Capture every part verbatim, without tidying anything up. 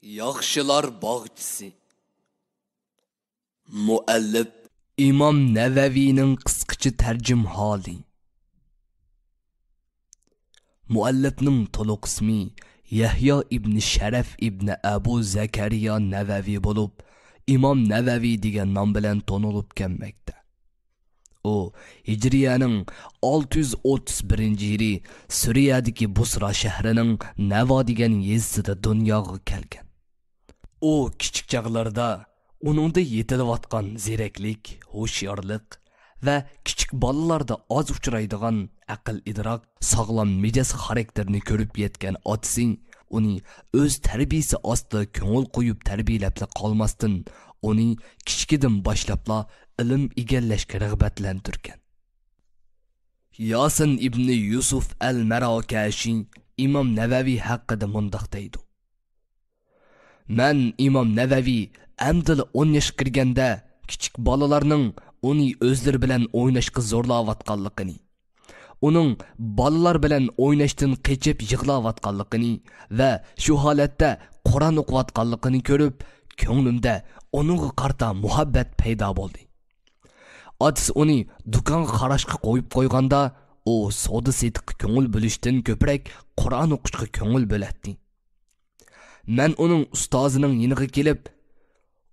ياخشىلار باغچىسى. مۇئەللىپ: ئىمام نەۋەۋىنىڭ قىسقىچە تەرجىمىھالى. مۇئەللىپنىڭ تولۇق ئىسمى يەھيا ئىبنى شەرەف ئىبنى ئەبۇ زەكەرىيا نەۋەۋى بولۇپ، ئىمام نەۋەۋى دېگەن نام بىلەن تونۇلۇپ كەلمەكتە. ئۇ ھىجرىيەنىڭ ئالتە يۈز ئوتتۇز بىرىنچى يىلى سۈرىيەدىكى بۇسرا شەھىرىنىڭ نەۋا دېگەن يېزىسىدا دۇنياغا كەلگەن. ئۇ كىچىك چاغلىرىدا ئۇنىڭدا يېتىلىۋاتقان زېرەكلىك، ھوشيارلىق ۋە كىچىك بالىلاردا ئاز ئۇچرايدىغان ئەقىل ئىدراك، ساغلام مىجەز خاراكتېرىنى كۆرۈپ يەتكەن ئاتىسى ئۇنى ئۆز تەربىيىسى ئاستىدا كۆڭۈل قويۇپ تەربىيەلەپلا قالماستىن، ئۇنى كىچىكىدىن باشلاپلا ئىلىم ئىگىلەشكە رىغبەتلەندۈرگەن. ياسىن ئىبنى يۈسۈف ئەل مەراكەشى ئىمام نەۋەۋى ھەققىدە مۇنداق دەيدۇ: مەن ئىمام نەۋەۋى ئەمدىلا ئون ياشقا كىرگەندە، كىچىك بالىلارنىڭ ئۇنى ئۆزلىرى بىلەن ئويناشقا زورلاۋاتقانلىقىنى، ئۇنىڭ بالىلار بىلەن ئويناشتىن قېچىپ يىغلاۋاتقانلىقىنى ۋە شۇ ھالەتتە قۇرئان ئوقۇۋاتقانلىقىنى كۆرۈپ، كۆڭلۈمدە ئۇنىڭغا قارىتا مۇھەببەت پەيدا بولدى. ئاتىسى ئۇنى دۇكانغا قاراشقا قويۇپ قويغاندا، ئۇ سودا سېتىققا كۆڭۈل بۆلۈشتىن كۆپرەك قۇرئان ئوقۇشقا كۆڭۈل بۆلەتتى. مەن ئۇنىڭ ئۇستازىنىڭ يېنىغا كېلىپ،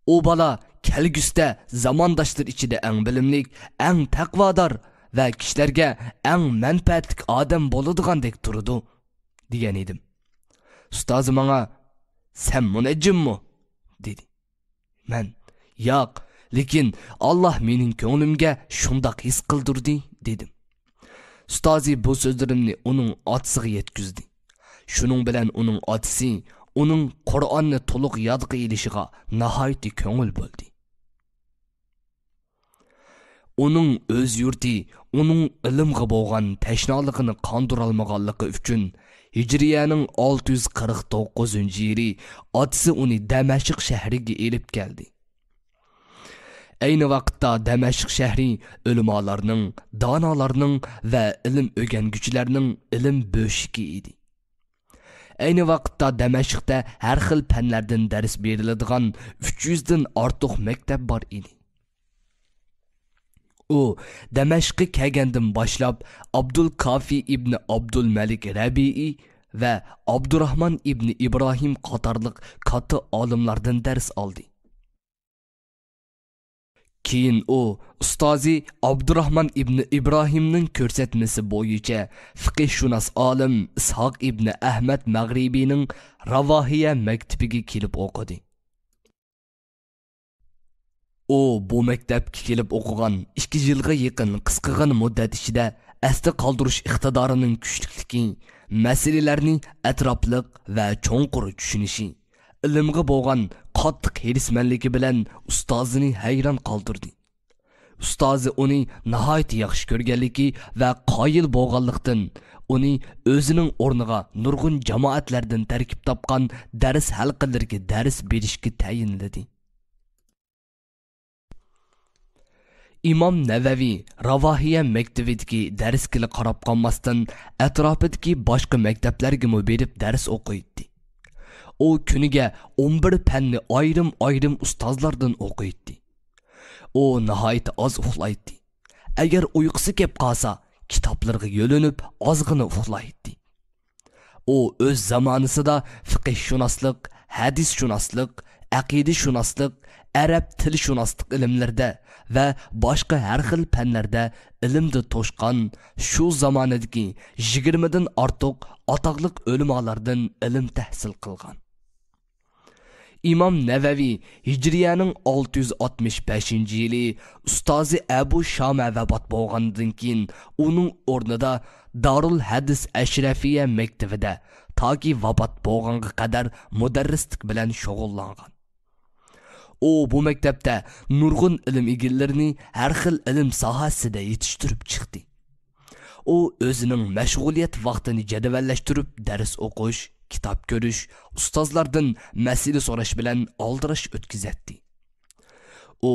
ئۇ بالا كەلگۈسىدە زامانداشلىرى ئىچىدە ئەڭ بىلىملىك، ئەڭ تەقۋادار ۋە كىشىلەرگە ئەڭ مەنپەئەتلىك ئادەم بولىدىغاندەك تۇرىدۇ، دېگەن ئىدىم. ئۇستازى ماڭا، سەن مۇنەججىممۇ؟ دېدى. مەن، ياق، لېكىن ئاللا مېنىڭ كۆڭلۈمگە شۇنداق ھېس قىلدۇردى، دېدىم. ئۇستازى بۇ سۆزلىرىمنى ئۇنىڭ ئاتىسىغا يەتكۈزدى. شۇنىڭ بىلەن ئۇنىڭ ئاتىسى ئۇنىڭ قۇرئاننى تولۇق يادقا ئېلىشىغا ناھايىتى كۆڭۈل بۆلدى. ئۇنىڭ ئۆز يۇرتى ئۇنىڭ ئىلىمغا بولغان تەشنالىقىنى قاندۇرالمىغانلىقى ئۈچۈن، ھىجرىيەنىڭ ئالتە يۈز قىرىق توققۇزىنچى يىلى ئاتىسى ئۇنى دەمەشق شەھىرىگە ئېلىپ كەلدى. ئەينى ۋاقىتتا دەمەشق شەھىرى ئۆلىمالارنىڭ، دانالارنىڭ ۋە ئىلىم ئۆگەنگۈچىلەرنىڭ ئىلىم بۆشۈكى ئىدى. ئەينى ۋاقىتتا دەمەشقتە ھەر خىل پەنلەردىن دەرس بېرىلىدىغان ئۈچ يۈزدىن ئارتۇق مەكتەپ بار ئىدى. ئۇ دەمەشققە كەلگەندىن باشلاپ ئابدۇل كافى ئىبنى ئابدۇل مەلىك رەبىئىي ۋە ئابدۇراھمان ئىبنى ئىبراھىم قاتارلىق كاتتا ئالىملاردىن دەرس ئالدى. كېيىن ئۇ ئۇستازى ئابدۇراھمان ئىبنى ئىبراھىمنىڭ كۆرسەتمىسى بويىچە فىقىھشۇناس ئالىم ئىسھاق ئىبنى ئەھمەد مەغرىبىنىڭ راۋاھىيە مەكتىپىگە كېلىپ ئوقۇدى. ئۇ بۇ مەكتەپكە كېلىپ ئوقۇغان ئىككى يىلغا يېقىن قىسقىغىنە مۇددەت ئىچىدە ئەستە قالدۇرۇش ئىقتىدارىنىڭ كۈچلۈكلۈكى، مەسىلىلەرنى ئەتراپلىق ۋە چوڭقۇر چۈشىنىشى، ئىلىمغا بولغان قاتتىق ھېرىسمەنلىكى بىلەن ئۇستازىنى ھەيران قالدۇردى. ئۇستازى ئۇنى ناھايىتى ياخشى كۆرگەنلىكى ۋە قايىل بولغانلىقتىن، ئۇنى ئۆزىنىڭ ئورنىغا نۇرغۇن جامائەتلەردىن تەركىب تاپقان دەرس ھەلقىلىرىگە دەرس بېرىشكە تەيىنلىدى. ئىمام نەۋەۋى راۋاھىيە مەكتىۋىدىكى دەرسكىلا قاراپ قالماستىن، ئەتراپىدىكى باشقا مەكتەپلەرگىمۇ بېرىپ دەرس ئوقۇيتتى. ئۇ كۈنىگە ئون بىر پەننى ئايرىم-ئايرىم ئۇستازلاردىن ئوقۇيتتى. ئۇ ناھايىتى ئاز ئۇخلايتتى. ئەگەر ئۇيقۇسى كەپ قالسا، كىتابلىرىغا يۆلىنىپ ئازغىنە ئۇخلايتتى. ئۇ ئۆز زامانىسىدا فىقىھشۇناسلىق، ھەدىسشۇناسلىق، ئەقىدىشۇناسلىق، ئەرەب تىلشۇناسلىق ئىلىملىرىدە ۋە باشقا ھەر خىل پەنلەردە ئىلىمدە توشقان، شۇ زامانىدىكى يىگىرمىدىن ئارتۇق ئاتاقلىق ئۆلىمالاردىن ئىلىم تەھسىل قىلغان. ئىمام نەۋەۋى ھىجرىيەنىڭ ئالتە يۈز ئاتمىش بەشىنچى يىلى ئۇستازى ئەبۇ شامە ۋاپات بولغاندىن كېيىن، ئۇنىڭ ئورنىدا دارۇل ھەدىس ئەشرەفىيە مەكتىۋىدە تاكى ۋاپات بولغانغا قەدەر مۇدەررىسلىك بىلەن شۇغۇللانغان. ئۇ بۇ مەكتەپتە نۇرغۇن ئىلىم ئىگىلىرىنى ھەر خىل ئىلىم ساھەسىدە يېتىشتۈرۈپ چىقتى. ئۇ ئۆزىنىڭ مەشغۇلىيەت ۋاقتىنى جەدۋەللەشتۈرۈپ، دەرس ئوقۇش، كىتاب كۆرۈش، ئۇستازلاردىن مەسىلە سوراش بىلەن ئالدىراش ئۆتكۈزەتتى. ئۇ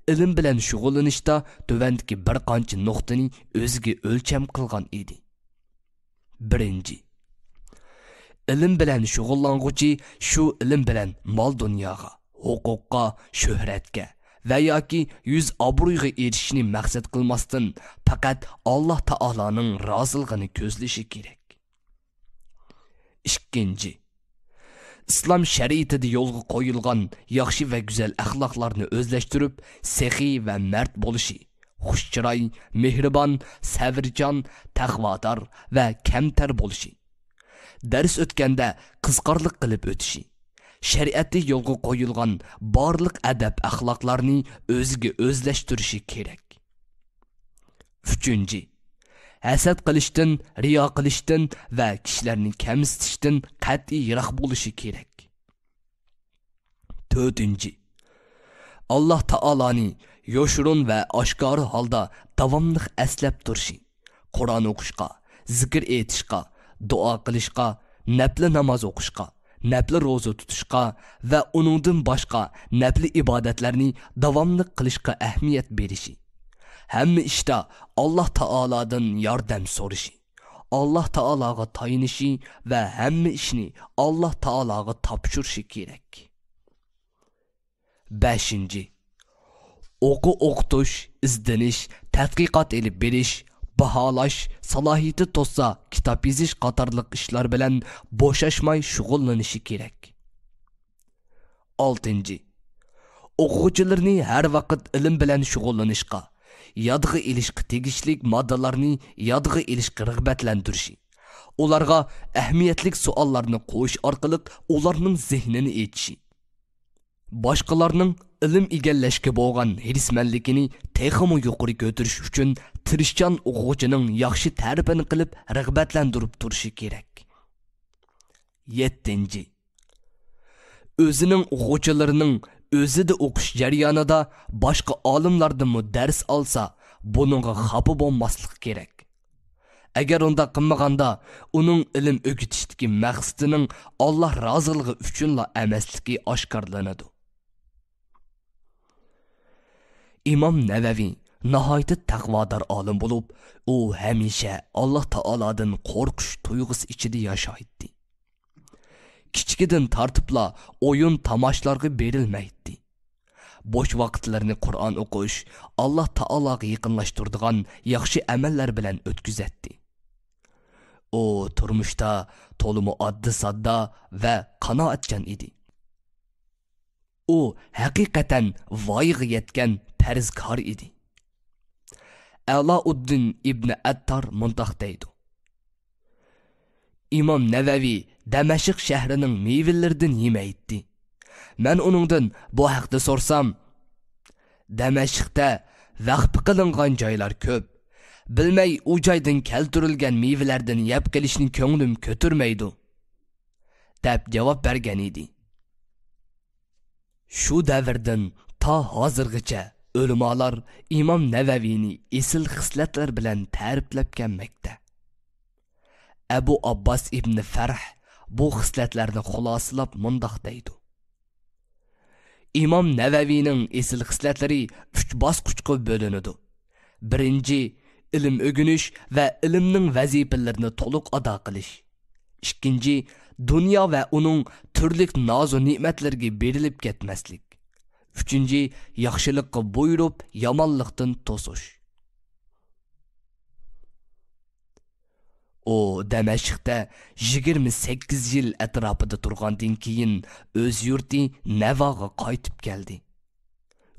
ئىلىم بىلەن شۇغۇللىنىشتا تۆۋەندىكى بىر قانچە نۇقتىنى ئۆزىگە ئۆلچەم قىلغان ئىدى. بىرىنچى، ئىلىم بىلەن شۇغۇللانغۇچى شۇ ئىلىم بىلەن مال-دۇنياغا، ھوقۇققا، شۆھرەتكە ۋە ياكى يۈز-ئابرۇيغا ئېرىشىشنى مەقسەت قىلماستىن، پەقەت ئاللا تائالانىڭ رازىلىقىنى كۆزلىشى كېرەك. ئىككىنچى، ئىسلام شەرىئىتىدە يولغا قويۇلغان ياخشى ۋە گۈزەل ئەخلاقلارنى ئۆزلەشتۈرۈپ، سېخىي ۋە مەرد بولۇشى، خۇش چىراي، مېھرىبان، سەۋرچان، تەقۋادار ۋە كەمتەر بولۇشى، دەرس ئۆتكەندە قىزىقارلىق قىلىپ ئۆتۈشى، شەرىئەتتە يولغا قويۇلغان بارلىق ئەدەپ-ئەخلاقلارنى ئۆزىگە ئۆزلەشتۈرۈشى كېرەك. ئۈچىنچى، ھەسەت قىلىشتىن، رىيا قىلىشتىن ۋە كىشىلەرنى كەمسىتىشتىن قەتئىي يىراق بولۇشى كېرەك. تۆتىنچى، ئاللا تائالانى يوشۇرۇن ۋە ئاشكارا ھالدا داۋاملىق ئەسلەپ تۇرۇشى، قۇرئان ئوقۇشقا، زىكىر ئېيتىشقا، دۇئا قىلىشقا، نەپلى ناماز ئوقۇشقا، نەپلى روزا تۇتۇشقا ۋە ئۇنىڭدىن باشقا نەپلى ئىبادەتلەرنى داۋاملىق قىلىشقا ئەھمىيەت بېرىشى، ھەممە ئىشتا ئاللا تائالادىن ياردەم سورىشى، ئاللا تائالاغا تايىنىشى ۋە ھەممە ئىشنى ئاللا تائالاغا تاپشۇرۇشى كېرەك. بەشىنچى، ئوقۇ ئوقۇتۇش، ئىزدىنىش، تەتقىقات ئېلىپ بېرىش، باھالاش، سالاھىيىتى توسسا كىتاب يېزىش قاتارلىق ئىشلار بىلەن بوشاشماي شۇغۇللىنىشى كېرەك. ئالتىنچى، ئوقۇغۇچىلىرىنى ھەر ۋاقىت ئىلىم بىلەن شۇغۇللىنىشقا، يادغا ئېلىشقا تېگىشلىك ماددىلارنى يادغا ئېلىشقا رىغبەتلەندۈرۈشى، ئۇلارغا ئەھمىيەتلىك سوئاللارنى قويۇش ئارقىلىق ئۇلارنىڭ زېھنىنى ئېچىشى، باشقىلارنىڭ ئىلىم ئىگىلەشكە بولغان ھېرىسمەنلىكىنى تېخىمۇ يۇقىرى كۆتۈرۈش ئۈچۈن تىرىشچان ئوقۇغۇچىنىڭ ياخشى تەرىپىنى قىلىپ رىغبەتلەندۈرۈپ تۇرۇشى كېرەك. يەتتىنچى، ئۆزىنىڭ ئوقۇغۇچىلىرىنىڭ ئۆزىدە ئوقۇش جەريانىدا باشقا ئالىملاردىنمۇ دەرس ئالسا، بۇنىڭغا خاپا بولماسلىق كېرەك. ئەگەر ئۇنداق قىلمىغاندا، ئۇنىڭ ئىلىم ئۆگىتىشتىكى مەقسىتىنىڭ ئاللا رازىلىقى ئۈچۈنلا ئەمەسلىكى ئاشكارىلىنىدۇ. ئىمام نەۋەۋى ناھايىتى تەقۋادار ئالىم بولۇپ، ئۇ ھەمىشە ئاللا تائالادىن قورقۇش تۇيغۇسى ئىچىدە ياشايتتى. كىچىكىدىن تارتىپلا ئويۇن تاماشىلارغا بېرىلمەيتتى. بوش ۋاقىتلىرىنى قۇرئان ئوقۇش، ئاللا تائالاغا يېقىنلاشتۇرىدىغان ياخشى ئەمەللەر بىلەن ئۆتكۈزەتتى. ئۇ تۇرمۇشتا تولىمۇ ئاددىي-ساددا ۋە قانائەتچان ئىدى. ئۇ ھەقىقەتەن ۋايىغا يەتكەن پەرھىزكار ئىدى. ئەلائۇددىن ئىبنى ئەتتار مۇنداق دەيدۇ: ئىمام نەۋەۋى دەمەشق شەھىرىنىڭ مېۋىلىرىدىن يېمەيتتى. مەن ئۇنىڭدىن بۇ ھەقتە سورىسام، دەمەشقتە ۋەخپە قىلىنغان جايلار كۆپ، بىلمەي ئۇ جايدىن كەلتۈرۈلگەن مېۋىلەردىن يەپ قېلىشنى كۆڭلۈم كۆتۈرمەيدۇ، دەپ جاۋاب بەرگەن ئىدى. شۇ دەۋردىن تا ھازىرغىچە ئۆلىمالار ئىمام نەۋەۋىنى ئېسىل خىسلەتلەر بىلەن تەرىپلەپ كەلمەكتە. ئەبۇ ئابباس ئىبنى فەرھ بۇ خىسلەتلەرنى خۇلاسىلاپ مۇنداق دەيدۇ: ئىمام نەۋەۋىنىڭ ئېسىل خىسلەتلىرى ئۈچ باسقۇچقا بۆلۈنىدۇ. بىرىنچى، ئىلىم ئۆگىنىش ۋە ئىلىمنىڭ ۋەزىپىلىرىنى تولۇق ئادا قىلىش. ئىككىنچى، دۇنيا ۋە ئۇنىڭ تۈرلۈك نازۇ نېمەتلىرىگە بېرىلىپ كەتمەسلىك. ئۈچىنچى، ياخشىلىققا بۇيرۇپ، يامانلىقتىن توسۇش. ئۇ دەمەشقتە يىگىرمە سەككىز يىل ئەتراپىدا تۇرغاندىن كېيىن، ئۆز يۇرتى نەۋاغا قايتىپ كەلدى.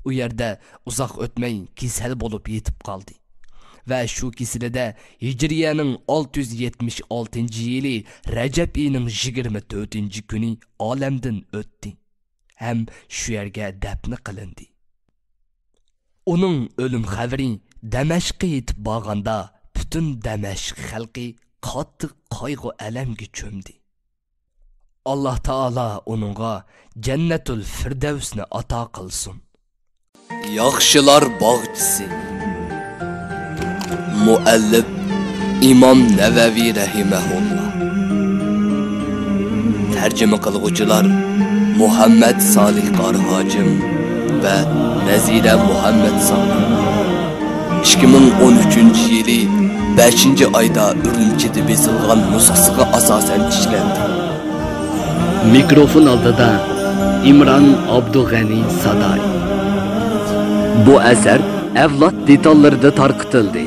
ئۇ يەردە ئۇزاق ئۆتمەي كېسەل بولۇپ يېتىپ قالدى ۋە شۇ كېسىلىدە ھىجرىيەنىڭ ئالتە يۈز يەتمىش ئالتىنچى يىلى رەجەب ئېيىنىڭ يىگىرمە تۆتىنچى كۈنى ئالەمدىن ئۆتتى ھەم شۇ يەرگە دەپنە قىلىندى. ئۇنىڭ ئۆلۈم خەۋىرى دەمەشققە يېتىپ بارغاندا، پۈتۈن دەمەشق خەلقى قاتتىق قايغۇ-ئەلەمگە چۆمدى. ئاللا تائالا ئۇنىڭغا جەننەتۇل فىردەۋسنى ئاتا قىلسۇن. ياخشىلار باغچىسى. مۇئەللىپ ئىمام نەۋەۋى رەھىمەھۇللا. تەرجىمە قىلغۇچىلار مۇھەممەد سالىھ قارى ھاجىم ۋە نەزىرە مۇھەممەد سالىھ. ئىككى مىڭ ئون ئۈچىنچى يىلى بەشىنچى ئايدا ئۈرۈمچىدە بېسىلغان نۇسخىسىغا ئاساسەن ئىشلەندى. مىكروفون ئالدىدا ئىمران ئابدۇغەنى ساداي. بۇ ئەسەر ئەۋلاد دېتاللىرىدا تارقىتىلدى.